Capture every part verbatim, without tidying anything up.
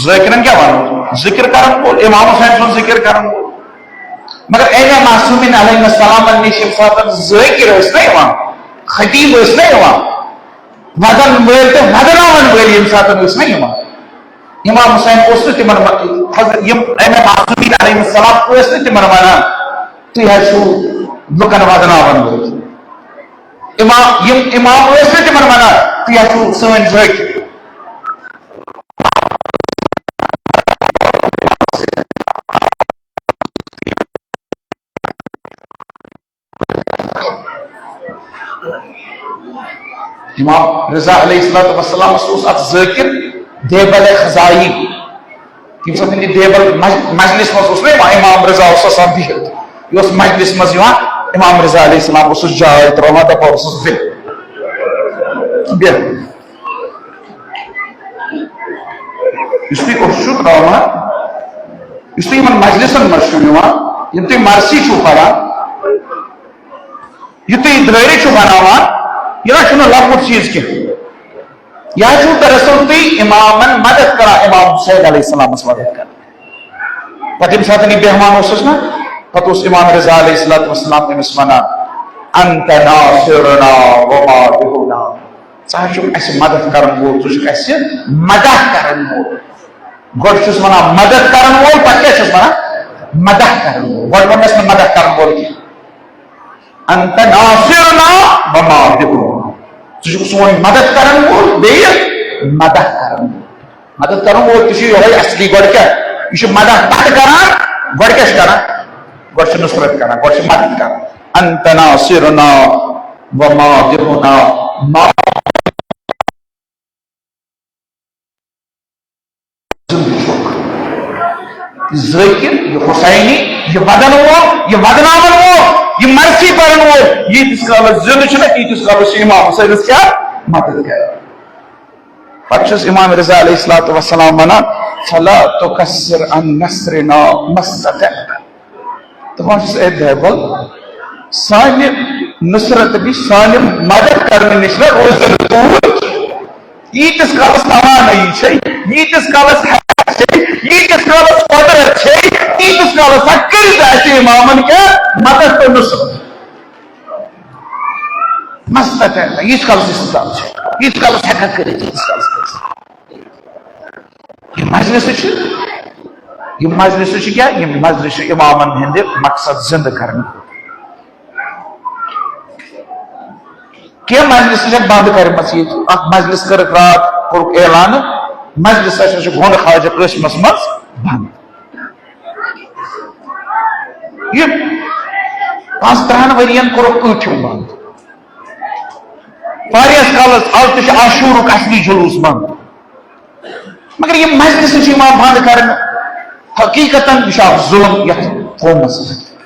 ذٲکِرن کیٛاہ وَنو؟ ذِکِر کَرن وول، اِمام حُسین سُنٛد ذِکِر کَرن وول۔ مگر اَمہِ معصوٗمیٖن علیہم السلامن نِش ییٚمہِ ساتہٕ ذٲکِر ٲسۍ نہ یِوان، خطیٖب ٲسۍ نہ یِوان، وَدَن وٲلۍ تہٕ وَدناوَن وٲلۍ ییٚمہِ ساتہٕ ٲسۍ نہ یِوان، اِمام حُسین اوس نہٕ تِمن وَ-، حضرت یِم اَمہِ معصوٗمیٖن علیہم السلام ٲسۍ نہٕ تِمن وَنان، "تُہۍ حظ چھِو لُکن وَدناوَن وٲلۍ۔" اِمام، یِم اِمام ٲسۍ نہٕ تِمن وَنان، "تُہۍ حظ چھِو سٲنۍ ذٲکِر۔" امام رضا علیہ الصلوۃ والسلام اوس اکھ ذٲکر، دیبل خزائی۔ ییٚمہِ ساتہٕ یہِ دیبل مج-، مجلس منٛز اوس نہ یِوان، امام رضا اوس آسان بِہِتھ۔ یہِ اوس مجلس منٛز یِوان، امام رضا علیہ السلام اوسُس جاے ترٛاوان، دَپان اوسُس، "بیٚہہ، بیٚہہ۔" یُس تُہۍ اوٚش چھُو ترٛاوان، یُس تُہۍ یِمن مجلسن منٛز چھُو یِوان، یِم تُہۍ مرثی چھُو پران، یہِ تُہۍ دٲیرٕ چھُو بناوان، یہِ نہ چھُنہٕ لۄکُٹ چیٖز کینٛہہ۔ یہِ حظ چھُو دراصل تُہۍ امامن مدد کران، امام حسین علیہ السلامس مدد کران۔ پتہٕ ییٚمہِ ساتہٕ یہِ بیٚہوان اوسُس نا، پتہٕ اوس امام رضا علیہ الصلوۃ والسلام أمِس ونان، "انت ناصرنا و مادحنا۔" ژٕ حظ چھُکھ اَسہِ مدد کرن وول، ژٕ چھُکھ اَسہِ مدح کرن وول۔ گۄڈٕ چھُس ونان مدد کرن وول، پتہٕ کیٛاہ چھُس ونان؟ مدح کرن وول۔ گۄڈٕ ووٚن اَسہِ نہٕ مدد کرن وول کینٛہہ۔ انت ناصرنا و مادحنا۔ ژٕ چھُکھ سون مدد کرن وول، بیٚیہِ مدح کرن وول۔ مدد کرن وول تہِ چھُ یِہوٚے اصلی۔ گۄڈٕ کیٛاہ؟ یہِ چھُ مدح پتہٕ کران، گۄڈٕ کیٛاہ چھُ کران؟ گۄڈٕ چھُ نصرت کران، گۄڈٕ چھُ مدد کران۔ انت ناصرنا و مادحنا، ما زندٕ چھُکھ۔ یہِ ذٲکِر، یہِ حسینی، یہِ ودن وول، یہِ ودناون وول، یہِ مرثی پرن وول، ییٖتِس کالس زندٕ چھُنہ، تیٖتِس کالس چھُ امام حسینس کیٛاہ مدد کران۔ پتہٕ چھُس امام رضا علیہ الصلوۃ والسلام ونان، "فلا تکثر عن نصرنا ما استطعت۔" دپان چھُس، "اے دہبل، سانہِ نصرت نِش، سانہِ مدد کرنہٕ نِش نہ روزِ نہٕ دوٗر۔ ییٖتِس کالس توانٲیی چھے، ییٖتِس کالس حیات چھے، ییٖتِس کالس قدرت چھے، تیٖتِس کالس ہا کٔرِتھ اَسہِ امامن کیٛاہ مدد تہٕ نصرت۔ ما استطعت، ییٖتِس کالس استطاعت چھے، ییٖتِس کالس ہٮ۪ککھ کٔرِتھ، تیٖتِس کالس کٔرِتھ۔" یہِ مجلس چھِ، یہِ مجلس چھِ کیٛاہ؟ یہِ مجلس چھِ امامن ہٕنٛدِ مقصد زندٕ کرنہٕ خٲطرٕ۔ کینٛہہ مجلس چھِ بند کٔرمٕژ ییٚتہِ۔ اکھ مجلس کٔرٕکھ راتھ، کوٚرُکھ اعلان، مجلس ہسا چھُ گۄنٛڈ خواجہ قٲسمس منٛز بند۔ یہِ پانٛژترٕٛہن ؤرین کوٚرُکھ کٲفیُن بند۔ واریاہس کالس آز تہِ چھُ عاشورُک اصلی جلوس بند۔ مگر یِم مجلسہٕ چھِ یِوان بنٛد کرنہٕ۔ حقیقتاً یہِ چھُ اکھ ظُلم یَتھ قومس پٮ۪ٹھ۔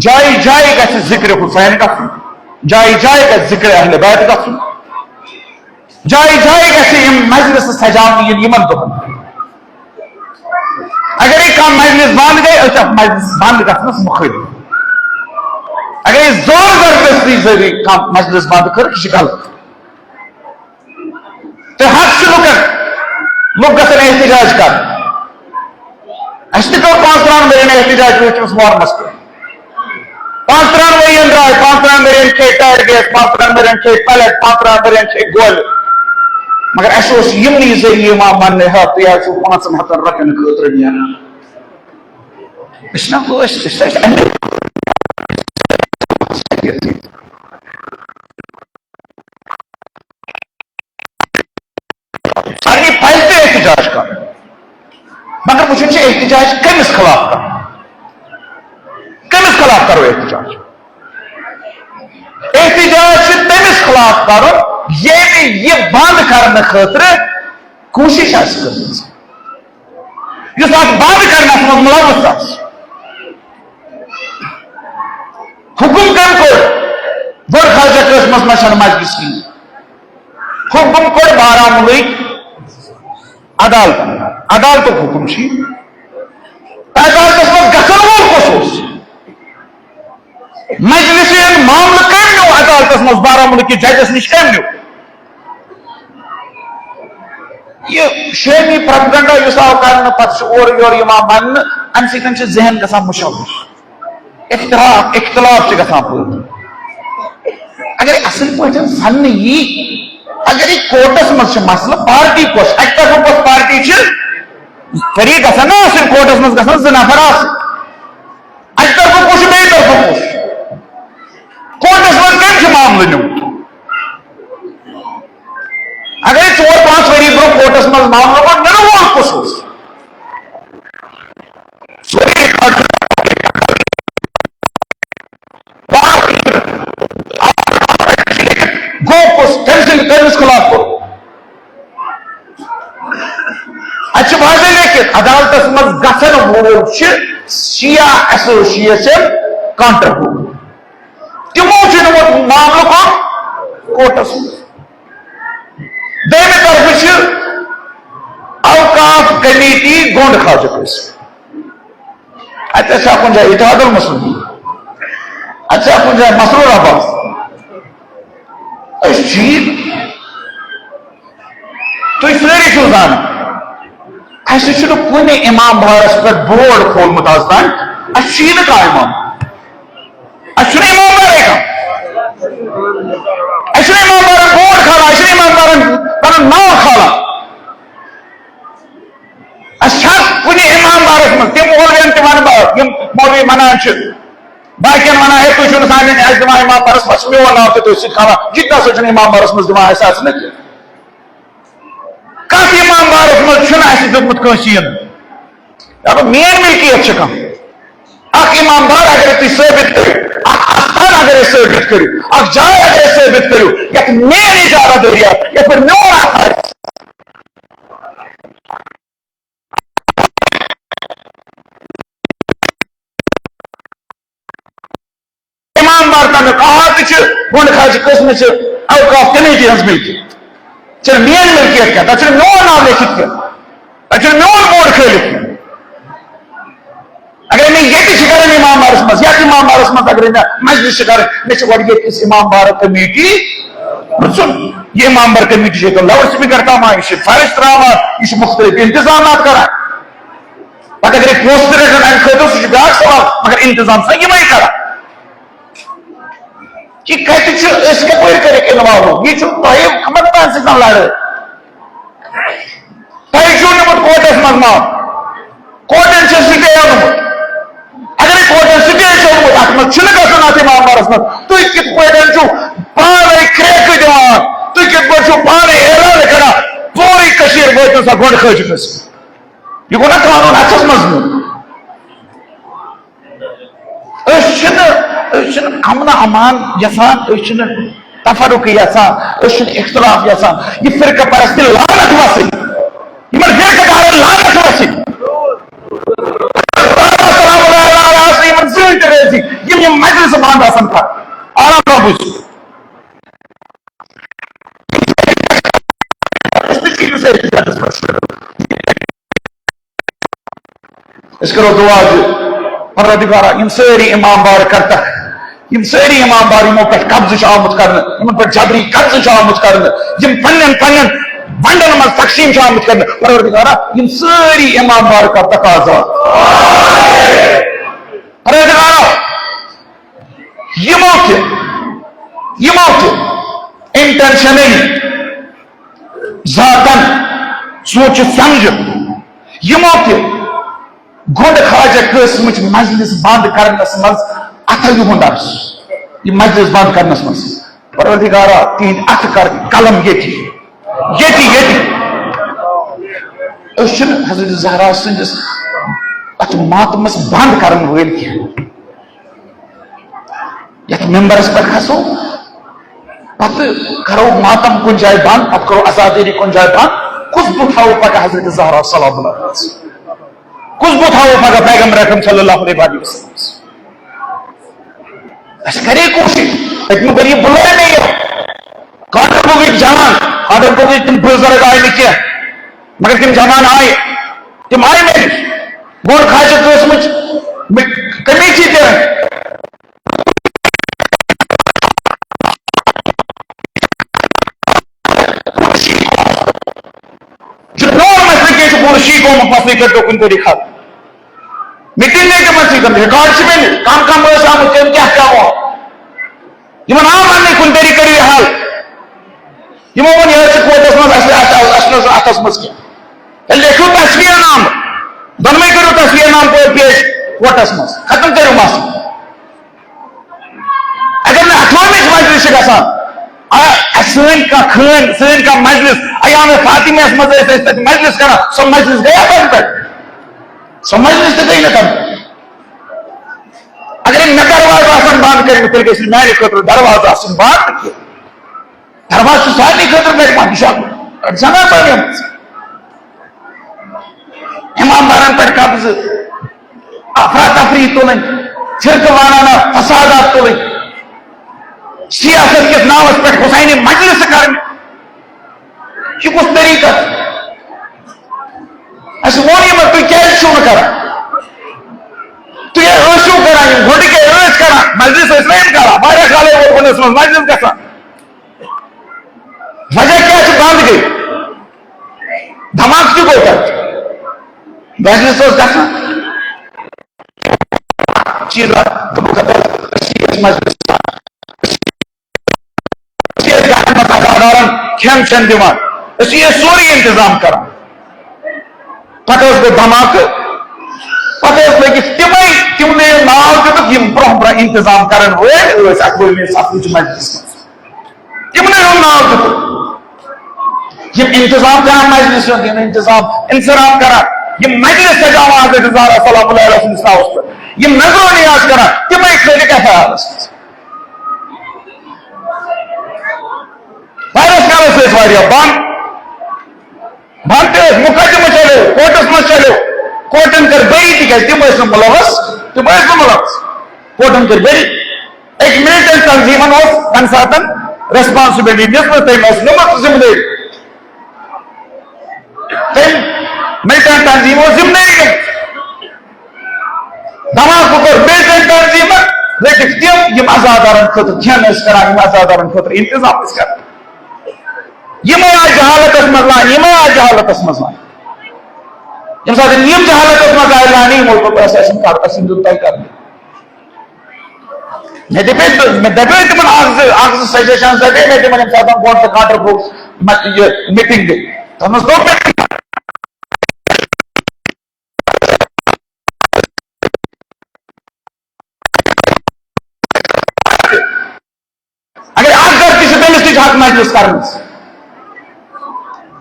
جایہِ جایہِ گژھِ ذِکرِ حُسین گژھُن، جایہِ جایہِ گژھِ ذِکرِ اہلِ بیت گژھُن، جایہِ جایہِ گژھِ یِم مجلسہٕ سجاونہٕ یِنۍ یِمن دۄہن۔ اگرے کانٛہہ مجلس بنٛد گٔے، أسۍ چھِ اَتھ مجلس بنٛد گژھنس مُخٲلِف۔ اگرے زور زبردستی ذٔریعہٕ کانٛہہ مجلس بنٛد کٔر، یہِ چھِ غلط۔ تہٕ حق چھُ لُکن، لُکھ گژھن احتجاج کرٕنۍ۔ اَسہِ تہِ کٔر پانٛژترٕٛہن ؤرین احتجاج، وٕچھ أمِس محرمس پٮ۪ٹھ۔ پانٛژترٕٛہن ؤرین درٛاے، پانٛژترٕٛہن ؤرین کھے ٹیر گیس، پانٛژترٕٛہن ؤرین کھے پیلٹ، پانٛژترٕٛہن ؤرین کھے گولہِ۔ مگر اَسہِ اوس یِمنٕے ذٔریعہٕ یِوان وننہٕ، "ہے، تُہۍ حظ چھِو پانٛژن ہتن رۄپین خٲطرٕ نیران۔" أسۍ نہ گوٚو، أسۍ، أسۍ ٲسۍ اَمہِ سارنٕے پزِ تہِ احتجاج کرُن۔ مگر وٕچھُن چھُ احتجاج کٔمِس خلاف کرُن؟ کٔمِس خلاف کرو احتجاج؟ احتجاج چھُ تٔمِس خلاف کرُن، ییٚمۍ یہِ بنٛد کرنہٕ خٲطرٕ کوٗشِش آسہِ کٔرمٕژ، یُس اَتھ بنٛد کرنس منٛز مُلوث آسہِ۔ حُکُم کٔمۍ کوٚر؟ گۄڈٕ خواجہ قٲسمس منٛز چھَنہٕ مجلس کِہیٖنۍ۔ حُکُم کوٚر بارہمُلہٕکۍ عدالتن۔ عدالتُک حُکُم چھُ یہِ۔ عدالتس منٛز گژھن وول کُس اوس؟ مجلسن معاملہٕ کٔمۍ نیوٗ عدالتس منٛز؟ بارہمولہ کِس ججس نِش کٔمۍ نیوٗ؟ یہِ شٲمی پروپیگنڈا یُس آو کرنہٕ، پتہٕ چھُ اورٕ یورٕ یِوان وننہٕ، امہِ سۭتۍ چھُ ذہن گژھان مُشوش، اختلاف اختلاف چھُ گژھان پٲدٕ۔ اگر اصل پٲٹھۍ سننہٕ یی، اگر یہِ کورٹس منٛز چھُ مسلہٕ، پارٹی کۄس، اکہِ طرفہٕ کۄس پارٹی چھِ، فریق گژھن نا آسٕنۍ کورٹس منٛز، گژھن زٕ نفر آسٕنۍ، اکہِ طرفہٕ کُس چھُ، بیٚیہِ طرفہٕ کُس چھُ؟ کورٹس منٛز کٔمۍ چھُ معاملہٕ نیوٗمُت؟ اگرے ژور پانٛژھ ؤری برونٛہہ کورٹس منٛز معاملہٕ گوٚو، نِنہٕ وول کُس اوس؟ سورُے ریکارڈ چھُ۔ گوٚو کُس؟ کٔمۍ سٕنٛدِ، کٔمِس خلاف کوٚر؟ اَتہِ چھُ واضح لیکھِتھ، عدالتس منٛز گژھن وول چھِ شیعہ ایسوسیشن کانٹربوٹ۔ تِمو چھُ نِمُت معاملہٕ کوٚت؟ کورٹس منٛز۔ دوٚیمہِ طرفہٕ چھِ اوقاف کمیٹی گونڈ خواجہ قٲسم۔ اَتہِ چھا کُنہِ جایہِ اتحاد المسلمین؟ اَتہِ چھا کُنہِ جایہِ مسرور عباس؟ أسۍ چھِ یہِ، تُہۍ سٲری چھِو زانان، اَسہِ چھُنہٕ کُنہِ امام بارس پٮ۪ٹھ بورڈ کھولمُت آز تام، اَسہِ چھُ یہِ نہٕ کانٛہہ امام۔ اَسہِ چھُنہٕ امام بارے کانٛہہ۔ اَسہِ چھُنہٕ امام بارن بورڈ کھالان، اَسہِ چھُنہٕ امام بارن پنُن ناو کھالان۔ اَسہِ چھا کُنہِ امام بارس منٛز تِم مولوین تہِ ونہٕ بہٕ، یِم مولوی ونان چھِ، باقین ونان، ہے، تُہۍ چھِو نہٕ سانٮ۪ن، اَسہِ دِوان امام بارس، پتہٕ چھُ میون ناو تہِ تٔتھۍ سۭتۍ کھالان، یہِ تہِ نسا چھُنہٕ امام بارس منٛز دِوان اَسہِ اَژنہٕ کینٛہہ۔ کتھ امام بارس منٛز چھُنہٕ اَسہِ دیُتمُت کٲنٛسہِ یِنہٕ؟ دپان، میٲنۍ ملکیت چھِ کانٛہہ۔ اکھ امام بار اگر تُہۍ ثٲبت کٔرِو، اکھ آستان اگر أسۍ ثٲبت کٔرِو، اکھ جاے اگر أسۍ ثٲبت کٔرِو، یتھ میٲنۍ اجارہ دٲری آسہِ، یتھ پٮ۪ٹھ میون اثر آسہِ۔ امام بار تمیُک آ تہِ چھِ، گۄنڈٕ خاجہِ قٕسمہٕ چھِ، اوقاف کمیٹی ہٕنٛز ملکیت۔ چھِنہٕ میٲنۍ ملکیت کینٛہہ، تَتھ چھُنہٕ میون ناو لیکھِتھ کینٛہہ، تَتھ چھُنہٕ میون بورڈ کھٲلِتھ کینٛہہ۔ اگر مےٚ ییٚتہِ چھِ کرٕنۍ امام بارس منٛز، یتھ امام بارس منٛز اگر مےٚ مجلس چھِ کرٕنۍ، مےٚ چھِ گۄڈٕ ییٚتہِ کِس امام بار کمیٹی پرژھُن۔ یہِ امام بار کمیٹی چھِ ییٚتہِ لاؤڈ سپیکر تھاوان، یہِ چھِ فرش تراوان، یہِ چھِ مختلف انتظامات کران۔ پتہٕ اگر پونٛسہٕ تہِ رٹن امہِ خٲطرٕ، سُہ چھُ بیاکھ سوال، مگر انتظام چھِ یِمے کران۔ یہِ کتہِ چھُ، أسۍ کپٲرۍ کٔرِکھ involve؟ یہِ چھُ تۄہہِ یِمن پانسٕے سان لڑٲے۔ تۄہہِ چھُو نیوٗمُت کورٹس منٛز معاملہٕ، کورٹن چھُ سٹے اوٚنمُت۔ اگرے کورٹن سٹے چھُ اوٚنمُت، اتھ منٛز چھُنہٕ گژھُن اتھ امام بارس منٛز۔ تُہۍ کِتھ پٲٹھۍ چھِو پانے کرٛیکہٕ دِوان؟ تُہۍ کِتھ پٲٹھۍ چھِو پانے اعلان کران، پوٗرٕ کٔشیٖر وٲتِو سا گۄنڈٕ خٲجہِ قٕسمہٕ؟ یہِ گوٚو نا قانوٗن اتھس منٛز نیُن؟ أسۍ چھِنہٕ، أسۍ چھِنہٕ امن امان یژھان، أسۍ چھِنہٕ تفرقہٕ یژھان، أسۍ چھِنہٕ اختلاف یژھان۔ یہِ فرقہٕ پرستی لعنت وسٕنۍ، یِمن فرقہٕ دارن لعنت وسٕنۍ۔ یِمن زٕہٕنۍ تہِ رٲضی، یِم یِم مجلسہٕ بنٛد آسن کران۔ آرام سان بوٗزِو۔ أسۍ کرو دعا زِ پروردگارا، یِم سٲری امام بار کرتکھ، یِم سٲری امام بار یِمو پٮ۪ٹھ قبضہٕ چھُ آمُت کرنہٕ، یِمن پٮ۪ٹھ جبری قبضہٕ چھُ آمُت کرنہٕ، یِم پننٮ۪ن پننٮ۪ن ونڈن منٛز تقسیٖم چھِ آمٕتۍ کرنہٕ، پروردگارا، یِم سٲری امام بار کرتکھ آزاد۔ پروردگارا، یِمو تہِ، یِمو تہِ intentionally ذاتن سوٗنٛچِتھ سمجھِتھ یِمو تہِ گۄڈٕ خواجہ قٲسمٕچ مجلس بنٛد کرنس منٛز اتھو یِہُنٛد عرض، یہِ مجلس بنٛد کرنس منٛز۔ پروردگارا، تِہنٛدۍ اتھٕ کر قلم ییٚتی، ییٚتی، ییٚتی۔ أسۍ چھِنہٕ حضرت زہرا سٕنٛدِس اتھ ماتمس بنٛد کرن وٲلۍ کینٛہہ۔ یتھ ممبرس پٮ۪ٹھ کھسو، پتہٕ کرو ماتم کُنہِ جایہِ بنٛد، پتہٕ کرو عزادٲری کُنہِ جایہِ بنٛد۔ کُس بُتھ ہاوو پگاہ حضرت زہرا سلام اللہ علیہا؟ کُس بُتھ ہاوو پگاہ پیغمبر اکرم صلی اللہ علیہ وسلم؟ اسہِ کرے کوٗشش، پٔتمہِ ؤری بُلٲے مےٚ یہِ کاٹن بوگٕکۍ جوان، کاٹن بوگٕکۍ تِم بُزرگ آیہِ نہٕ کینٛہہ، مگر تِم جوان آیہِ، تِم آیہِ مےٚ نِش۔ بہٕ اوٚن خاجہ قٲسمٕچ مےٚ کمیٹی تہِ۔ یہِ چھُ میون ٹھیٖک گوٚمُت مسلہٕ، یہِ کٔرۍتو کُنہِ طریٖقہٕ حل۔ میٖٹِنٛگ گٔے تِمن سۭتۍ، ریکارڈ چھِ مےٚ نِش، کم کم ٲسۍ آمٕتۍ، کٔمۍ کیٛاہ کیٛاہ ووٚن۔ یِمن آو وننہٕ، کُنہِ طریٖقہٕ کٔرِو یہِ حل۔ یِمو ووٚن، یہِ حظ چھِ کورٹس منٛز، اَسہِ، اَسہِ، اَسہِ، اَسہِ نہٕ حظ اَتھس منٛز کینٛہہ۔ تیٚلہِ لیکھِو تصویر نامہٕ، دۄنوَے کٔرِو تصویر نامہٕ پٲٹھۍ پیش کورٹس منٛز، ختم کٔرِو مسلہٕ۔ اگر نہٕ اَٹھووُہمِس مجلس چھِ گژھان، آ، اَسہِ سٲنۍ کانٛہہ خٲنۍ، سٲنۍ کانٛہہ مجلس، ایام فاطمیَس منٛز ٲسۍ أسۍ تَتہِ مجلس کران، سۄ مجلس گٔیا تَنہٕ پٮ۪ٹھ؟ سۄ مجلس تہِ گٔے نہٕ تَنہٕ پٮ۪ٹھ۔ اگر مےٚ دروازٕ آسن بنٛد کٔرمٕتۍ، تیٚلہِ گژھِ نہٕ میانہِ خٲطرٕ دروازٕ آسٕنۍ بنٛد کینٛہہ۔ دروازٕ چھُ سارنٕے خٲطرٕ میلوان، یہِ چھُ اکھ اکھ زنان بنیمٕژ۔ ایماندارن پٮ۪ٹھ قبضہٕ، افراتفری تُلٕنۍ، فرقہٕ وارانہ فسادات تُلٕنۍ، سیاست کِس ناوس پٮ۪ٹھ حسینی مجلس کرٕنۍ۔ یہِ کُس طریٖقہٕ؟ اَسہِ ووٚن یِمن، تُہۍ کیٛازِ چھِو نہٕ کران؟ تُہۍ ہے ٲسِو کران، یِم گۄڈٕ کیٛازِ ٲسۍ کران؟ مجلس ٲسۍ نہ یِم کران، واریاہ کالے ووت گۄڈٕنِس منٛز مجلس گژھان۔ وجہ کیٛاہ چھُ بنٛد گٔے؟ دھماکہٕ تہِ گوٚو تَتہِ۔ مجلس اوس گژھان۔ چیٖزا دوٚپُکھ، ہَتہٕ حظ، أسۍ چھِ یَتھ مجلسَس منٛز، أسۍ چھِ یَتھ گَرَن منٛز عزادارَن کھٮ۪ن چٮ۪ن دِوان، أسۍ چھِ یہِ سورُے اِنتظام کَران۔ پَتہٕ حظ گوٚو دھماکہٕ، پَتہٕ حظ لٔگِکھ تِمَے، تِمنٕے ناو دیُتُکھ، یِم برٛونٛہہ برٛونٛہہ اِنتظام کَرَن وٲلۍ ٲسۍ اَتھ ؤرمہِ صفٕچ مجلسہِ منٛز۔ تِمنٕے ہُنٛد ناو دیُتُکھ۔ یِم انتظام کران مجلس ہُنٛد، یِم انتظام انصراف کران، یِم مجلس سجاوان حضرت رضا سلام اللہ علیہ سٕنٛدِس ناوس پٮ۪ٹھ، یِم نظر و نیاز کران، تِمے کھٲلِکھ ایف آی آرس منٛز۔ واریاہس کالس ٲسۍ واریاہ بنٛد، بنٛد تہِ ٲسۍ، مقدمہٕ چلیو، کورٹس منٛز چلیو، کورٹن کٔر بٔری، تِکیازِ تِم ٲسۍ نہٕ مُلوث، تِم ٲسۍ نہٕ مُلوث، کورٹن کٔر بٔری۔ أکۍ مِلٹنٹ تنظیٖمن اوس تَمہِ ساتہٕ ریسپانسبلٹی دِژمٕژ، تٔمۍ ٲس نِمٕژ ذمہٕ دٲری۔ تٔمۍ مِلٹنٹ تنظیٖمو ذمہٕ دٲری نِمٕژ۔ دھماکہٕ کوٚر مِلٹنٹ تنظیٖمن، رٔٹِکھ تِم، یِم عزادارن خٲطرٕ کھٮ۪ن ٲسۍ کران، یِم عزادارن خٲطرٕ انتظام ٲسۍ کران۔ یِمے آیہِ جہالتس منٛز لانہِ، یِمے آیہِ جہالتس منٛز لانہِ۔ ییٚمہِ ساتہٕ یِم جہالتس منٛز آیہِ لانہِ، یِمو دوٚپ، "اَسہِ آسہِ نہٕ کَرُن، اَسہِ چھُنہٕ دیُن تۄہہِ کرنہٕ۔" مےٚ دَپے، مےٚ دَپے تِمن اکھ زٕ، اکھ زٕ سجیشنز دَپے مےٚ تِمن، ییٚمہِ ساتہٕ گۄڈٕ تہٕ کاٹر گوٚو، مہ-، یہِ میٖٹِنگ گٔے۔ تَتھ منٛز دوٚپ مےٚ، اگر اکھ گرٕ تہِ چھُ، تٔمِس تہِ چھُ حق مجلس کرنس۔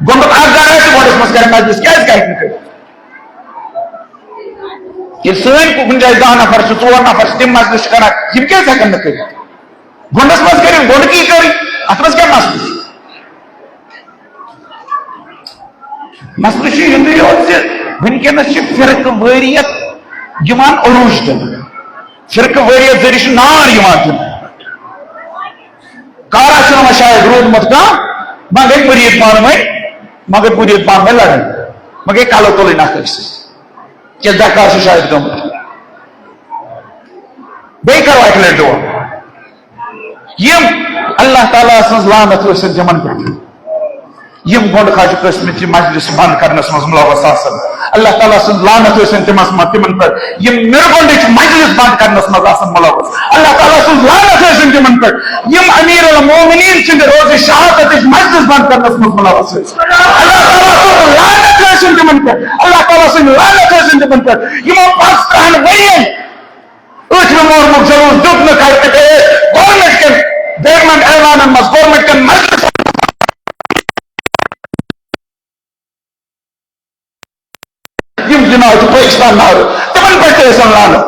گوٚمُت اکھ گرٕ آسہِ، گۄڈس منٛز کرِ مجلس، کیازِ کرِ نہٕ کٔرِتھ؟ ییٚلہِ سٲنۍ کُنہِ جایہِ دَہ نفر چھِ، ژور نفر چھِ، تِم مجلس چھِ کران، یِم کیازِ ہٮ۪کن نہٕ کٔرِتھ؟ گۄڈس منٛز کٔرِو، گۄڈٕ کی کٔرِو، اتھ منٛز کیٛاہ مسلہٕ چھُ؟ مسلہٕ چھُ یِتُے یوت زِ وٕنکیٚنس چھِ فرقہٕ وٲریت یِوان عروج دِنہٕ۔ فرقہٕ وٲریت ذٔریعہٕ چھُ نار یِوان دِنہٕ۔ کارا چھُنہٕ وۄنۍ شاید روٗدمُت کانٛہہ، وۄنۍ گٔے مُریٖد پانہٕ ؤنۍ، وۄنۍ گٔے مُریٖد پانہٕ ؤنۍ لڑٲے، وۄنۍ گٔے کلہٕ تُلٕنۍ اکھ أکۍ سۭتۍ۔ کیٛاہ درکار چھُ شاید گوٚمُت؟ بیٚیہِ کرو اکہِ لٹہِ دُعا۔ یِم اللہ تعالیٰ سٕنٛز لعنت ٲسِن تِمن پٮ۪ٹھ، یِم گۄنٛڈٕ خاجہِ قٲسمٕچ یہِ مجلس بنٛد کرنس منٛز مُلوث آسن۔ اللہ تعالیٰ سٕنٛز لعنت ٲسِن تِمن، تِمن پٮ۪ٹھ، یِم مِرگۄنٛڈٕچ مجلس بنٛد کرنس منٛز آسن مُلوث۔ اللہ تعالیٰ سٕنٛز لعنت ٲسِن تِمن پٮ۪ٹھ، یِم امیر المومنین سٕنٛدِ روزِ شہادتٕچ مجلس بنٛد کرنس منٛز مُلوث ٲسۍ۔ اللہ تعالیٰ سٕنٛز لعنت ٲسِن تِمن پٮ۪ٹھ، اللہ تعالیٰ سٕنٛز لعنت ٲسِن تِمن پٮ۪ٹھ، یِمو پانٛژترٕٛہن ؤرین ٲٹھمہِ محرمُک جلوس دیُت نہٕ کھڑ تہٕ گٔیے گورنمنٹ کٮ۪ن بیرمن اعلانن منٛز، گورنمنٹ کٮ۪ن مجلسن، یِم جناح چھِ پٲکستان نارٕ، تِمن پٮ۪ٹھ تہِ ٲسۍ لعنت۔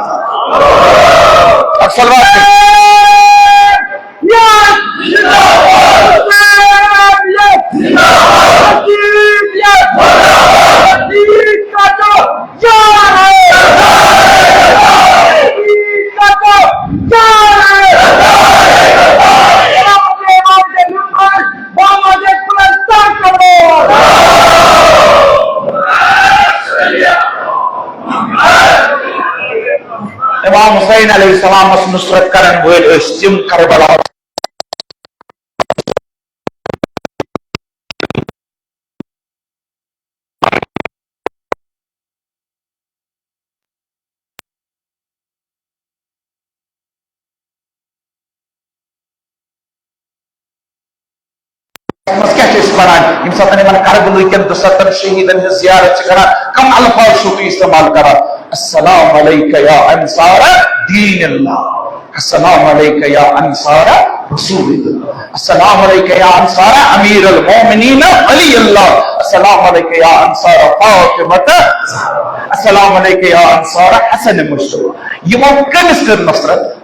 اکھ صلوات۔ امام حسین علیہ السلامس نصرت کرن وٲلۍ ٲسۍ تِم کربلا۔ منٛز کیٛاہ چھِ أسۍ پران؟ ییٚمہِ ساتہٕ یِمن کربلہٕ کٮ۪ن دُسَتتَن شہیٖدن ہٕنٛز زیارت چھِ کران، کم الفاظ چھِو تُہۍ استعمال کران؟ السلام علیک یا انصار دین اللہ، السلام علیک یا انصار رسول اللہ، السلام علیک یا انصار امیر المومنین علی اللہ، السلام علیک یا انصار فاطمہ، السلام علیک یا انصار حسن مجتبیٰ۔ یِمو کٔمِس کٔر نصرت؟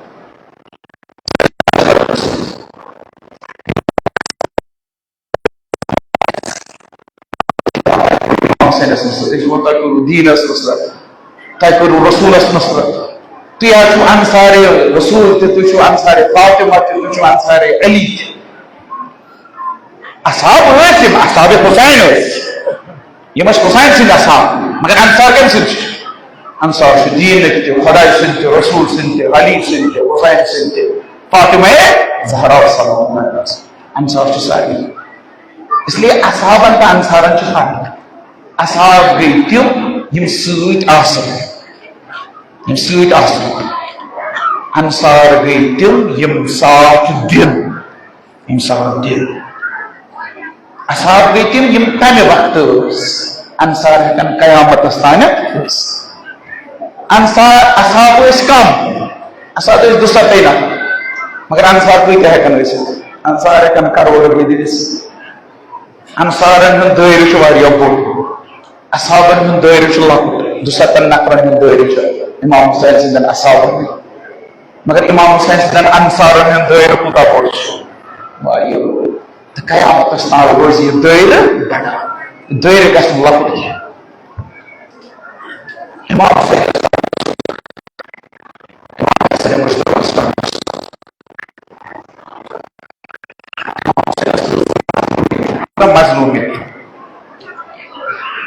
حسینس نصرت، أسۍ چھِ وَنان، تۄہہِ کوٚروٕ دیٖنس نصرت، تۄہہِ کوٚروٕ رسوٗلس نصرت، تُہۍ حظ چھِو انصارِ رسوٗل تہِ، تُہۍ چھِو انصارِ فاطمہ تہِ، تُہۍ چھِو انصارِ علی تہِ۔ اصحاب ٲسۍ یِم، اصحابِ حسین ٲسۍ، یِم ٲسۍ حسین سٕنٛدۍ اصحاب، مگر انصار کٔمۍ سٕنٛدۍ چھِ؟ انصار چھِ دیٖنٕکۍ تہِ، خۄداے سٕنٛدۍ تہِ، رسوٗل سٕنٛدۍ تہِ، علی سٕنٛدۍ تہِ، حسین سٕنٛدۍ تہِ، فاطمہ زہرا سلام اللہ علیہا۔ انصار چھِ سارنٕے۔ اس لیے اصحابن تہٕ انصارن چھِ فرق۔ اصحاب گٔے تِم، یِم سۭتۍ آسن، یِم سۭتۍ آسن۔ انصار گٔے تِم، یِم ساتھ دِن، یِم ساتھ دِن۔ اصحاب گٔے تِم، یِم تمہِ وقتہٕ ٲسۍ۔ انصار ہٮ۪کن قیامتس تانٮ۪تھ ٲسِتھ۔ انصار، اصحاب ٲسۍ کم، اصحاب ٲسۍ دُسَتَے نفر، مگر انصار کۭتیاہ ہٮ۪کن ٲسِتھ؟ انصار ہٮ۪کن کرورٕ بٔدۍ ٲسِتھ۔ انصارن ہُنٛد دٲیرٕ چھُ واریاہ بوٚڑ، اصحابن ہُنٛد دٲیرٕ چھُ لۄکُٹ۔ دُسَتَن نفرن ہُنٛد دٲیرٕ چھُ امام حسین سٕنٛدٮ۪ن اصحابن ہُنٛد۔ مگر امام حسین سٕنٛدٮ۪ن انصارن ہُنٛد دٲیرٕ کوٗتاہ بوٚڑ چھُ؟ واریاہ بوٚڑ۔ تہٕ قیامتس تام روزِ یہِ دٲیرٕ بڑان، دٲیرٕ گژھِ نہٕ لۄکُٹ کینٛہہ۔ امام حسین، امام حسین مجتبیٰ مظلوم،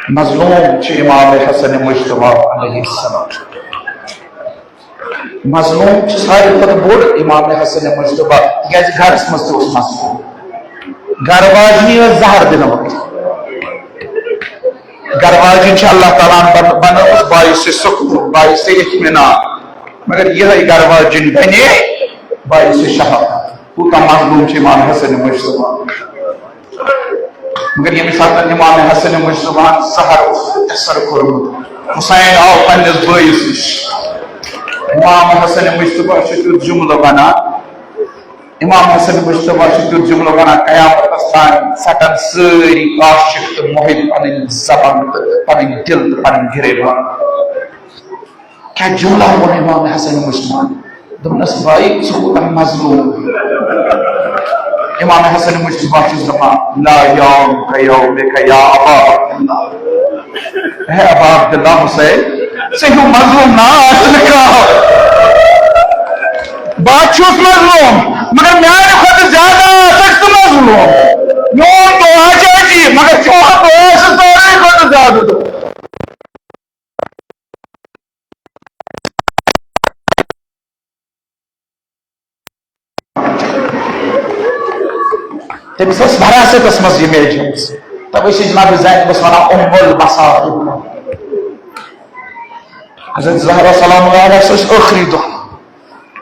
مظلوم چھُ امام حسن مجتبیٰ علیہ السلام۔ مظلوم چھُ ساروی کھۄتہٕ بوٚڑ امام حسن مجتبیٰ، تِکیازِ گرس منٛز تہِ اوس مظلوم۔ گرٕ واجنی ٲس زہر دِنہٕ وقتہٕ۔ گرٕ واجِنۍ چھِ اللہ تعالیٰ ہن بن-، بنٲومٕژ باعث سکون، باعث اطمینان۔ مگر یِہے گرٕ واجِنۍ بنے باعث شہادت۔ کوٗتاہ مظلوم چھُ امام حسن مجتبیٰ۔ مگر ییٚمہِ ساتہٕ امام حسن مجتبیٰ ہن سحر اوس اثر کوٚرمُت، حسین آو پننِس بٲیِس نِش۔ امام حسن مجتبیٰ چھُ تیُتھ جملہٕ ونان، امام حسن مجتبیٰ چھُ تیُتھ جملہٕ ونان، قیامتس تام ژٹن سٲری عاشق تہٕ محب پنٕنۍ زبان تہٕ پنٕنۍ دل تہٕ پنٕنۍ گریبان۔ کیا جملہ ووٚن امام حسن مجتبیٰ ہن؟ دوٚپنس، بھائی، ژٕ کوٗتاہ مظلوم۔ امام حسن مجتبیٰ چھُس دپان، لا یومک یومک یا ابا عبداللہ۔ ہے ابا عبداللہ حسین، ژےٚ ہیوٗ مظلوم نا آسہِ نہٕ کانٛہہ۔ بہٕ چھُس مظلوم، مگر میانہِ کھۄتہٕ زیادٕ آسکھ ژٕ مظلوم۔ میون دعا چھُ عجیٖب، مگر چون دعا چھُ ساروی کھۄتہٕ زیادٕ دعا۔ تٔمِس ٲس وراثتس منٛز یہِ میجمٕژ۔ توے چھِ جناب زینبس ونان ام المصائب۔ حضرت زہرا سلام اللہ علیہا سُہ ٲس ٲخری دۄہ۔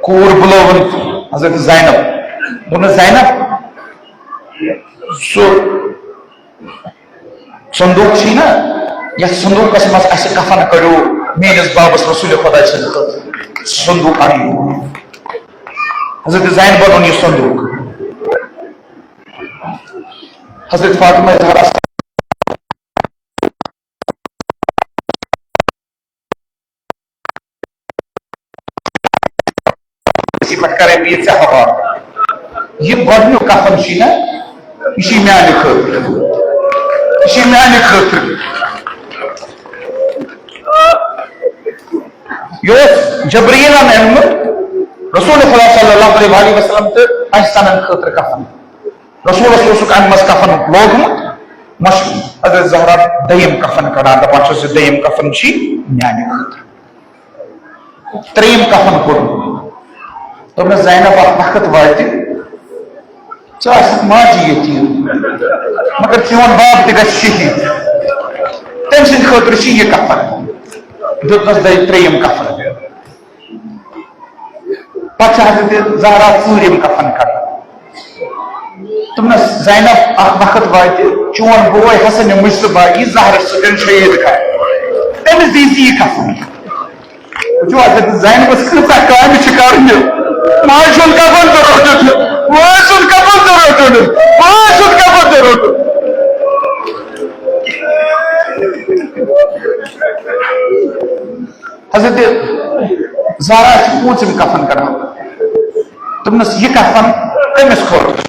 کوٗر بُلٲوٕن حضرت زینب۔ دوٚپنَس، زینب، سُہ صندوق چھُے نا، یتھ صندوقس منٛز اسہِ کفن کڑیو میٲنِس بابس رسول خدا سٕنٛدِ خٲطرٕ، صندوق اَن یور۔ حضرت زینبن اوٚن یہِ صندوق۔ حضرت فاطمہ زہرا یہِ پٮ۪ٹھ کرے بہٕ یہِ ژےٚ حوالہٕ۔ یہِ گۄڈٕنیُک کفن چھُے نا، یہِ چھُے میانہِ خٲطرٕ۔ یہِ چھُے میانہِ خٲطرٕ۔ یہِ اوس جبرائیلن اوٚنمُت رسول خدا صلی اللہ علیہ وآلہ وسلم تہٕ پاکستانن خٲطرٕ کفن۔ رسولس اوسُکھ امہِ منٛز کفن لوگمُت۔ مش-، حضرت زہرا دوٚیِم کفن کڑان، دپان چھس، یہِ دوٚیِم کفن چھُے میانہِ خٲطرٕ۔ ترٛیٚیِم کفن کوٚڑُن۔ دوٚپنَس، زینب، اکھ وقت واتہِ، ژٕ آسکھ ماجہِ یتیٖم، مگر چون باب تہِ گژھِ شہیٖد۔ تٔمۍ سٕنٛدِ خٲطرٕ چھُ یہِ کفن۔ دیُتنَس دۄیہِ ترٛیٚیِم کفن۔ پتہٕ چھِ حضرت زہرا ژوٗرِم کفن کڑان۔ دوٚپنَس، "زینب، اکھ وقت واتہِ، چون بوے حسن مجتبیٰ یی زہرس سۭتۍ شہید کرنہٕ۔ تٔمِس دِیٖزِ یہِ کفن۔" وٕچھِو حضرت زینبس کۭژاہ کامہِ چھِ کرنہِ۔ ماجہِ ہُنٛد کفن تہِ روٚٹُن، بٲے سُنٛد کفن تہِ روٚٹُن، بٲے سُنٛد کفن تہِ روٚٹُن۔ حضرت زہرا چھِ پوٗنٛژِم کفن کران۔ دوٚپنَس، "یہِ کفن کٔمِس کھوٚت؟"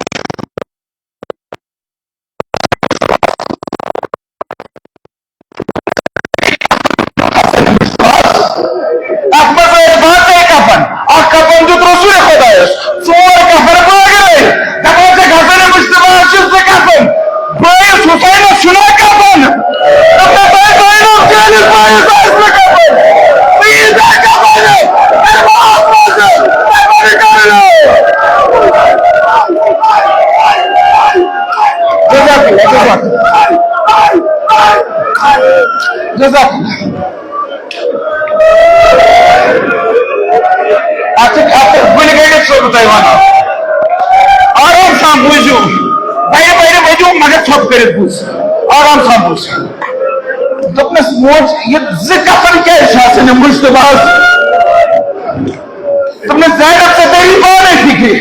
اَتھ منٛز ٲسۍ پانٛژے کفن۔ اکھ کفن دیُت رسول خۄدایَس، ژور کفن بٲگرٲے۔ دَپان چھِکھ، حسن مجتبیٰ چھِ زٕ کفن۔ بٲیِس حسینس چھُنہ کفن۔ دَپان، بٲے، بٲے، نہٕ چٲنِس بٲیِس آسہِ نہٕ کفن۔ ژٕ ییٖزِ کفن۔ ژٕ ما آس منٛز۔ ژٕ ما کرنہٕ۔ جزاک اللہ، جزاک اللہ۔ جزاک اللہ۔ اَتھ چھِ، اَتھ چھِ گُلہِ گٔنٛڈِتھ چھُسو بہٕ تۄہہِ وَنان۔ آرام سان بوٗزِو۔ بَرِ بَرِ ؤنِو، مگر ژھۄپہٕ کٔرِتھ بوٗزِو۔ آرام سان بوٗزِو۔ دوٚپنَس، "موج، یہِ زٕ کفن کیٛازِ چھِ آسان یِم مُجتبیٰ ہَس؟" دوٚپنَس، "زینب، ژےٚ تَری پانَے فِکرِ۔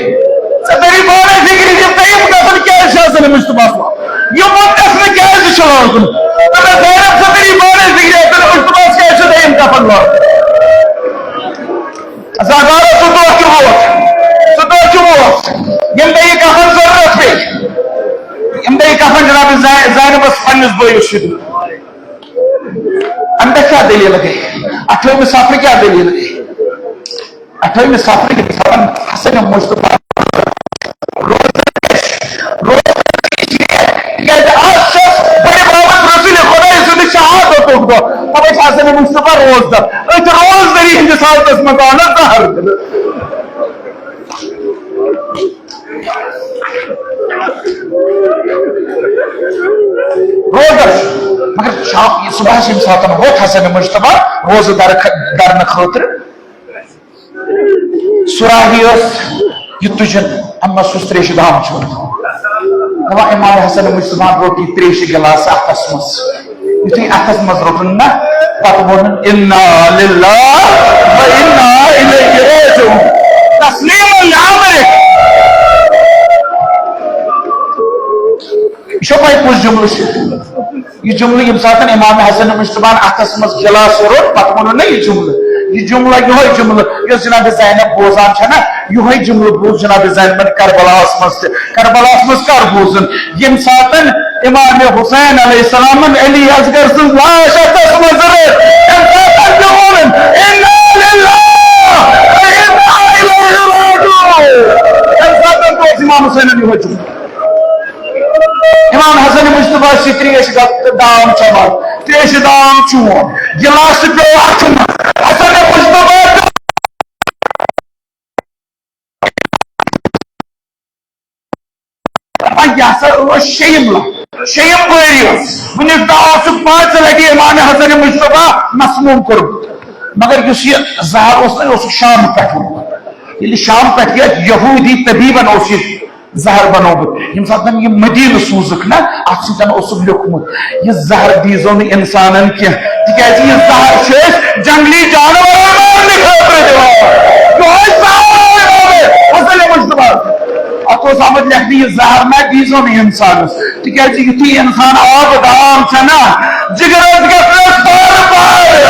ژےٚ تَری پانَے فِکرِ، یِم ترٛیٚیِم کفن کیٛازِ چھِ آسان أمِس مُجتبیٰ ہَس لاگُن؟ یہِ مُقدس نہٕ کیٛازِ چھُ لاگُن؟" دوٚپنَس، "زینب، ژےٚ تَری پانَے فِکرِ، یَتھ أمِس مُجتبیٰ ہَس کیٛازِ چھُ ترٛیٚیِم کفن لاگُن؟" زہرا، سُہ دۄہ تہِ ووت، سُہ دۄہ تہِ ووت، ییٚمہِ دۄہ یہِ کفن ضروٗرت پیٚیہِ، ییٚمہِ دۄہ یہِ کفن جناب زین-، زینبَس پنٛنِس بٲیِس چھُ دیُن۔ اَمہِ دۄہ کیٛاہ دٔلیٖل گٔے؟ اَٹھٲیمہِ صفرٕ کیٛاہ دٔلیٖل گٔے؟ اَٹھٲیمہِ صفرٕ ییٚمہِ ساتہٕ حسن مُجتبیٰ روزدَر، روزدَر، تِکیٛازِ آز چھَس بٔڑِ بابَس رسول خۄداے سٕنٛدِ شہادتُک دۄہ، تَوَے چھِ حسن مُجتبیٰ روزدَر۔ أتھۍ روزدٔری ہٕنٛدِس حالتَس منٛز آو نہ زہر دِنہٕ۔ روزدَر چھُ، مگر شام، یہِ صُبحَس ییٚمہِ ساتہٕ ووت حسن مُجتبیٰ روزٕ دَر خٲ-، دَرنہٕ خٲطرٕ، سُہ راوی ٲس یہِ تُجن، اما سُہ تریشہِ دام چھُ۔ دَپان امام حسن مجتبیٰ روٚٹ یہِ تریشہِ گِلاسہٕ اَتھس منٛز۔ یُتھُے اَتھس منٛز روٚٹُن نہ، پتہٕ ووٚنُن، "انا للہ و انا الیہ راجعون۔" تسلیم الامر۔ یہِ چھو پَے کُس جملہٕ چھُ؟ یہِ جملہٕ ییٚمہِ ساتہٕ امام حسن مجتبیٰ ہن اَتھس منٛز گِلاسہٕ روٚٹ، پتہٕ ووٚنُن نہ یہِ جملہٕ، یہِ جملہٕ، یِہوٚے جملہٕ یۄس جناب زینب بوزان چھےٚ نہ، یِہوٚے جملہٕ بوٗز جناب زینبن کربلاہس منٛز تہِ۔ کربلاہس منٛز کر بوٗزُن؟ ییٚمہِ ساتہٕ امام حسین علیہ السلامن علی اصغر سٕنٛز لاش اَتھس منٛز رٔٹ، تَمہِ ساتہٕ تہِ ووٚنُن، "انا للہ و انا الیہ راجعون۔" تَمہِ ساتہٕ تہِ اوس امام حسینن یِہوٚے جملہٕ۔ امام حسن مجتبیٰ چھِ تریش گت-، دام چٮ۪وان، تریشہِ دام چوٗن، گِلاسہٕ پیوٚو اَتھٕ منٛز۔ حسن مجتبیٰ پیوٚو۔ یہِ ہسا ٲس شیٚیِم لَٹہِ، شیٚیِم بٲری ٲس۔ وٕنیُک تام اوسُکھ پانٛژِ لَٹہِ امام حسن مجتبیٰ مسموم کوٚرمُت۔ مگر یُس یہِ زہر اوس نہ، یہِ اوسُکھ شام پٮ۪ٹھ اوٚنمُت۔ ییٚلہِ شام پٮ۪ٹھ یَتھ یہوٗدی طبیٖبن اوس یہِ زہر بنوومُت۔ ییٚمہِ ساتہٕ یہِ مدیٖنہٕ سوٗزُکھ نہ، اَتھ سۭتۍ اوسُکھ لیوٚکھمُت، "یہِ زہر دیٖزیو نہٕ اِنسانن کینٛہہ، تِکیٛازِ یہِ زہر چھِ أسۍ جنگلی جانورن مارنہٕ خٲطرٕ دِوان۔" یِہوٚے زہر اوس آمُت لیکھنہٕ، "یہِ زہر نہ دیٖزیو نہٕ اِنسانس، تِکیٛازِ یُتھُے اِنسان آب دام چھےٚ نہ، جگرس گژھنس پارٕ پارٕ۔"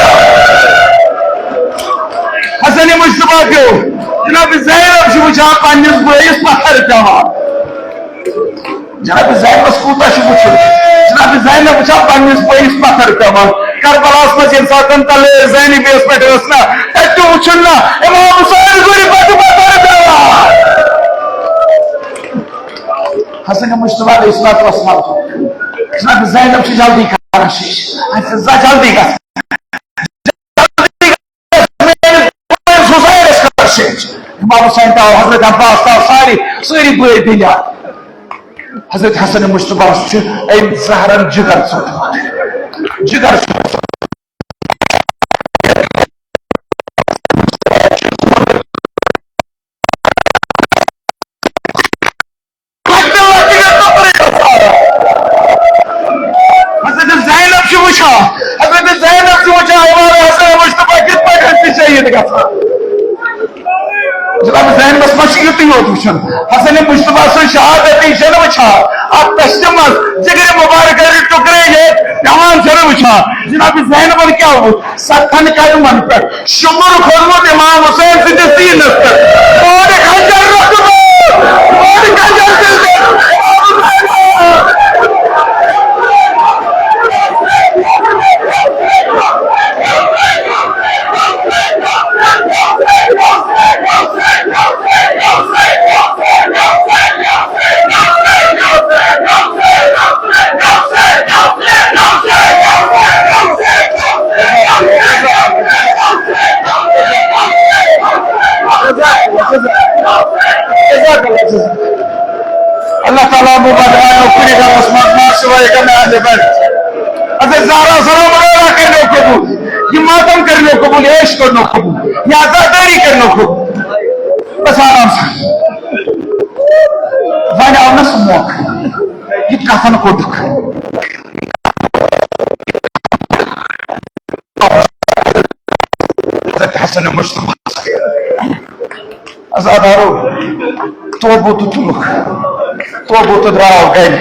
حسن مجتبیٰ پیوٚو۔ جناب زینب چھِ وٕچھان پننِس بٲیِس پتھر پٮ۪وان۔ جناب زینبس کوٗتاہ چھُ وٕچھُن؟ جناب زینب وٕچھان پننِس بٲیِس پتھر پٮ۪وان۔ کربلاہس منٛز ییٚمہِ ساتہٕ تلہٕ زینبیس پٮ۪ٹھ ٲس نہ، تتہِ تہِ وٕچھُن نہ، امام حسین گُرِ پٮ۪ٹھ پتھر پٮ۪وان۔ حسن مجتبیٰ علیہ الصلوۃ والسلام۔ جناب زینب چھِ جلدی کران شیٖشہٕ۔ اَسہِ چھِ زا-، جلدی گژھان۔ حسینس کر شیٖشہٕ۔ امام حسین تہِ آو، حضرت عباس تہِ آو، سارے، سٲری بٲے بیٚنہِ آے۔ حضرت حسن مجتبیٰ ہس چھُ أمۍ زہرن جگر ژوٚٹمُت۔ جگر چھُ۔ لۄکٹہِ لۄکٹہِ حضرت زینب چھِ وٕچھان، امام حسن مصطفیٰ کِتھ پٲٹھۍ چھِ شہیٖد گژھان۔ جناب زینبس منٛز چھُ یُتُے یوت وٕچھُن۔ حسن مصطفیٰ سٕنٛز شہادت یہِ چھَنہٕ وٕچھان۔ اَتھ دٔچھنہِ منٛز جگرِ مبارکہ ہٕنٛدۍ ٹُکرے یٲتۍ پٮ۪وان چھَنہٕ وٕچھان۔ جناب زینبن کیٛاہ وُچھ؟ ستن قدمن پٮ۪ٹھ شُمُر کھوٚتمُت امام حسین سٕنٛدِس سیٖنس پٮ۪ٹھ۔ پانہٕ خنجر روٚٹمُت، پانہٕ خنجر دِلہِ۔ اللہ تعالیٰ مبارک آیو کُنہِ گرس منٛز ماسہٕ وٲے گنٛدان لِبن۔ حضرت زہرا سلام اللہ کٔرنو قبول، یہِ ماتم کٔرنو قبول، یہِ عٲش کٔرنو قبول، یہِ عزادٲری کٔرنو قبول۔ بس آرام سان۔ وۄنۍ آو نہٕ سُہ موقعہٕ، یہِ کفن کوٚڑُکھ۔ حضرت حسن مصطفیٰ۔ عزادارو، توبوٗتہٕ تُلُکھ، توبوٗتہٕ درٛاو گرِ۔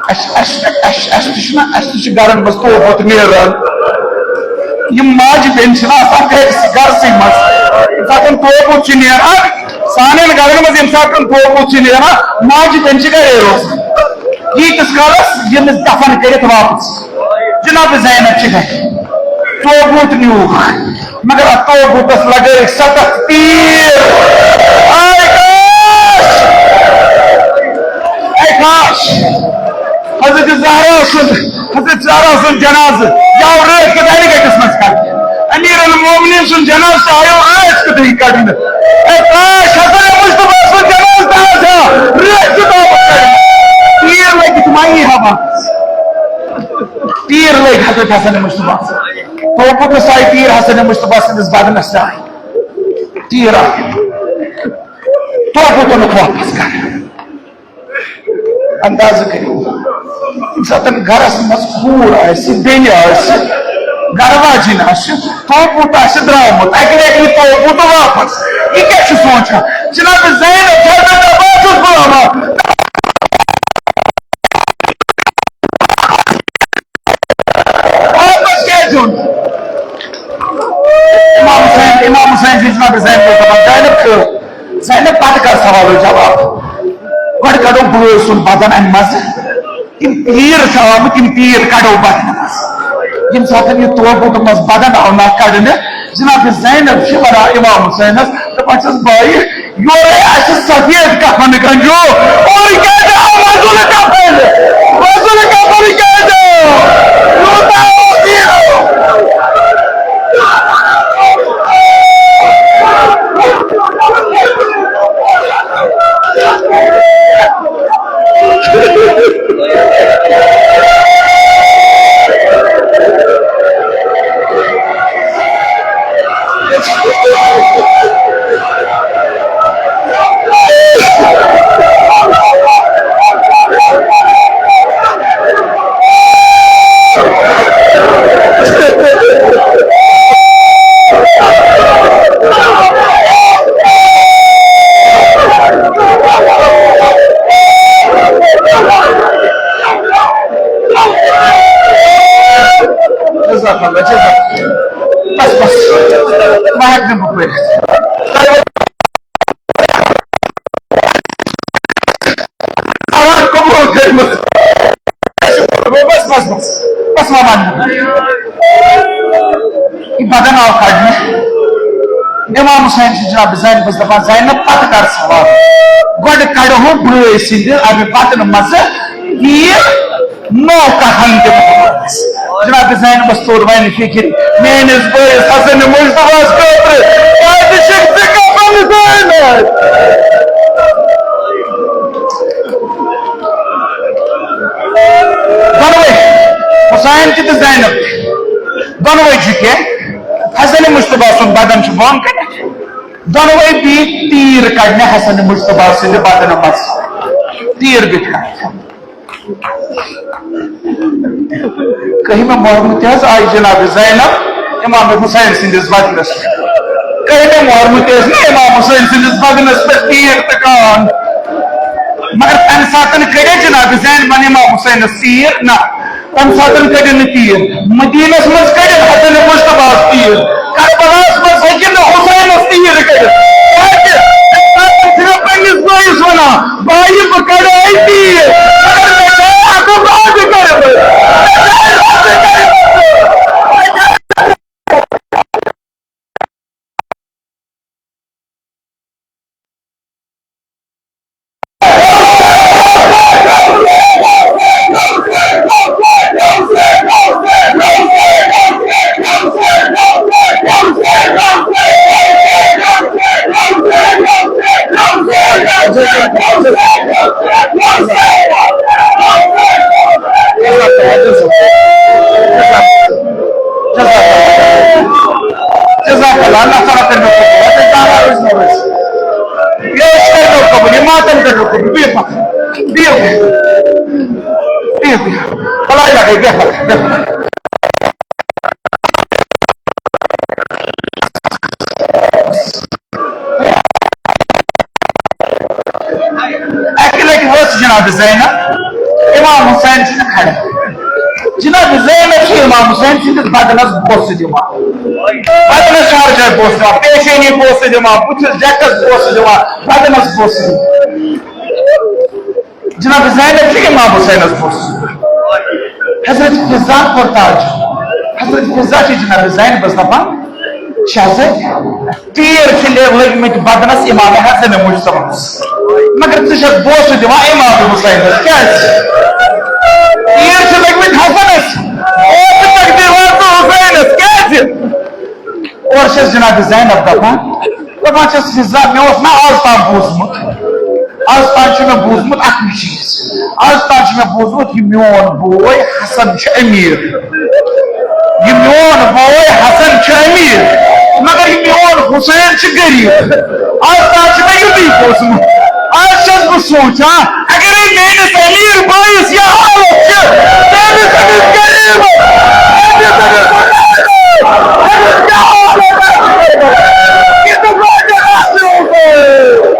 اَسہِ، اَسہِ، اَسہِ، اَسہِ تہِ چھُنہ، اَسہِ تہِ چھُ گرن منٛز توبوٗتہٕ نیران۔ یِم ماجہِ بیٚنہِ چھِنہ آسان گرِ، گرسٕے منٛز۔ ییٚمہِ ساتہٕ توبوٗتہٕ چھُ نیران، سانٮ۪ن گرن منٛز ییٚمہِ ساتہٕ توبوٗتہٕ چھُ نیران، ماجہِ بیٚنہِ چھِ گرے روزان۔ ییٖتِس کالس ییٚمِس دفن کٔرِتھ واپس۔ جناب زینب چھِ گرِ۔ توبوٗت نیوٗکھ، مگر اتھ توبوٗتس لگٲوِکھ ستتھ تیٖر۔ آے کاش! اے کاش! حضرت زہرا سُنٛد، حضرت زہرا سُنٛد جنازٕ یہِ آو رٲژ کِتھ اَنہِ گٔٹِس منٛز کڑنہٕ۔ امیر المومنین سُنٛد جنازٕ تہِ آیو رٲژ کِتھٕے کڑنہٕ۔ اے کاش! حسن مصطفیٰ سُنٛد جنازٕ تہِ آسہِ ہا رٲژ کِتھ آمُت کڑنہٕ۔ تیٖر لٔگِتھ ما یی ہا واپس؟ تیٖر لٔگۍ حضرت حسن مصطفیٰ۔ توبوٗتس آیہِ تیٖر، حسن مصطفیٰ سٕنٛدِس بدنس تہِ آیہِ تیٖر۔ آیہِ توبوٗتن واپس کرنہٕ۔ اندازٕ کٔرِو، ییٚمہِ ساتہٕ گرس منٛز کوٗر آسہِ، بیٚنہِ آسہِ، گرٕ واجِنۍ آسہِ، توبوٗت آسہِ درٛامُت، اَکہِ لَٹہِ یی توبوٗت واپس۔ یہِ کیٛاہ چھُ سونٛچان؟ جناب زینب فرمٲو، بہٕ حظ چھُس بُلاوان۔ واپس کیٛازِ یُن؟ امام حسین، امام حسین چھُ جناب زینب دپان، زینب تہٕ زینب، پتہٕ کر سوالو جواب۔ گۄڈٕ کڑو بٲے سُنٛد بدن امہِ منٛزٕ۔ تِم تیٖر چھِ آمٕتۍ، تِم تیٖر کڑو بدنہٕ منٛز۔ ییٚمہِ ساتہٕ یہِ توبوٗتہٕ منٛز بدن آو نہ کڑنہٕ، جناب زینب چھِ ونان امام حسینس، دپان چھس، بایہِ، یورے آسہِ سفید کفن گنجو، اور کیٛازِ آو وۄزُل کفن؟ وۄزُل کفن کیٛازِ آو؟ یوٗتاہ اوس یہِ۔ جزاک اللہ، جزاک اللہ۔ بس، بس۔ وۄنۍ ہٮ۪کہٕ نہٕ بہٕ پٔرِتھ۔ قبول کٔرمٕژ۔ بس، بس، بس۔ بس، ما وَنہٕ بہٕ۔ یہِ بدن آو کڑنہٕ۔ امام حسین چھُ جناب زینبس دپان، زینب، پتہٕ کر سوال۔ گۄڈٕ کڑہو بٲے سٕنٛدِ امہِ بدنہٕ منٛزٕ تیٖر۔ نوٚو کفن دِمو پانس۔ جناب زینبس توٚر وۄنۍ فکر، میٲنِس بٲیِس حسن مصطفیٰ ہس خٲطرٕ کتہِ چھِکھ ژٕ کفن دٲنۍ؟ دۄنوے، حسین تہِ تہٕ زینب تہِ، دۄنوے چھِ کینٛہہ۔ حسن مصطفیٰ سُنٛد بدن چھُ بۄن کَنٮ۪تھ۔ دۄنوے بیٖٹھۍ تیٖر کڑنہِ حسن مصطفیٰ سٕنٛدِ بدنہٕ منٛز۔ تیٖر بیٖٹھۍ کڑنہِ۔ کٔہمہِ محرمہٕ تہِ حظ آیہِ جناب زینب امام حسین سٕنٛدِس بدنس پٮ۪ٹھ۔ کٔہمہِ محرمہٕ تہِ ٲسۍ نہٕ امام حسین سٕنٛدِس بدنس پٮ۪ٹھ تیٖر تہٕ کان، مگر تمہِ ساتہٕ کٔڑِکھ جناب زینبن امام حسینس تیٖر؟ نہ، تمہِ ساتہٕ کٔڑِن نہٕ تیٖر۔ مدینس منٛز کٔڑِن حسن مجتبیٰ ہس تیٖر، کربلاہس منٛز ہیٚکہِ نہٕ حسینس تیٖر کٔڑِتھ۔ کیازِ؟ تمہِ ساتہٕ چھُنہ پننِس بٲیِس ونان، بھائی، بہٕ کڑے تیٖر، مگر مےٚ چھےٚ اکھ بازِ کٔرمٕژ۔ مےٚ چھےٚ بازِ کٔرمٕژ۔ جزاک اللہ، اللہ تعالیٰ کٔرِنو قبوٗل۔ وۄنۍ کیٛاہ کرو أسۍ؟ یہِ أسۍ کٔرِنو قبوٗل، یہِ ماتم کٔرِنو قبوٗل۔ بِہِو پَتھر، بِہِو، بِہِو، بِہِو۔ اللہ تعالیٰ گٔے، بیٚہہ پَتھر، بیٚہہ پَتھر۔ اَکہِ لَٹہِ ؤژھ جناب زینب امام حسین سٕنٛدِ کھڑا۔ جناب زینب چھِ امام حسین سٕنٛدِس بدنس بوسہٕ دِوان، بدنس ہر جایہِ بوسہٕ دِوان، پیشٲنی بوسہٕ دِوان، بُتھِس ڈیکس بوسہٕ دِوان، بدنس بوسہٕ دِوان۔ جناب زینب چھِ امام حسینس بوسہٕ۔ حضرت فضہ کوٚر تعجب۔ حضرت فضہ چھِ جناب زینبس دپان، شہزادِ، تیٖر چھِ لے-، لٔگۍ مٕتۍ بدنس امام حسن مجتبیٰ ہس، مگر ژٕ چھکھ بوسہٕ دِوان امام حسینس، کیازِ؟ تیٖر چھِ لٔگۍ مٕتۍ حسنس، بوسہٕ چھکھ دِوان ژٕ حسینس، کیازِ؟ اورٕ چھَس جناب زینب دپان، دپان چھَس، فضہ، مےٚ اوس نہ آز تام بوٗزمُت، آز تام چھُ مےٚ بوٗزمُت اَکُے چیٖز، آز تام چھُ مےٚ بوٗزمُت، یہِ میون بوے حسن چھُ أمیٖر، یہِ میون بوے حسن چھُ أمیٖر، مگر یہِ میون حسین چھُ غریٖب۔ آز تام چھُ مےٚ یُتُے بوٗزمُت۔ آز چھَس بہٕ سونٛچان، اگرے میٲنِس أمیٖر بٲیِس یہِ حالت چھِ، تٔمِس أمِس غریٖبَس، أمِس أمِس أمِس کیٛاہ حالت آسہِ؟ یہِ تہِ روزِ اَصٕل پٲٹھۍ۔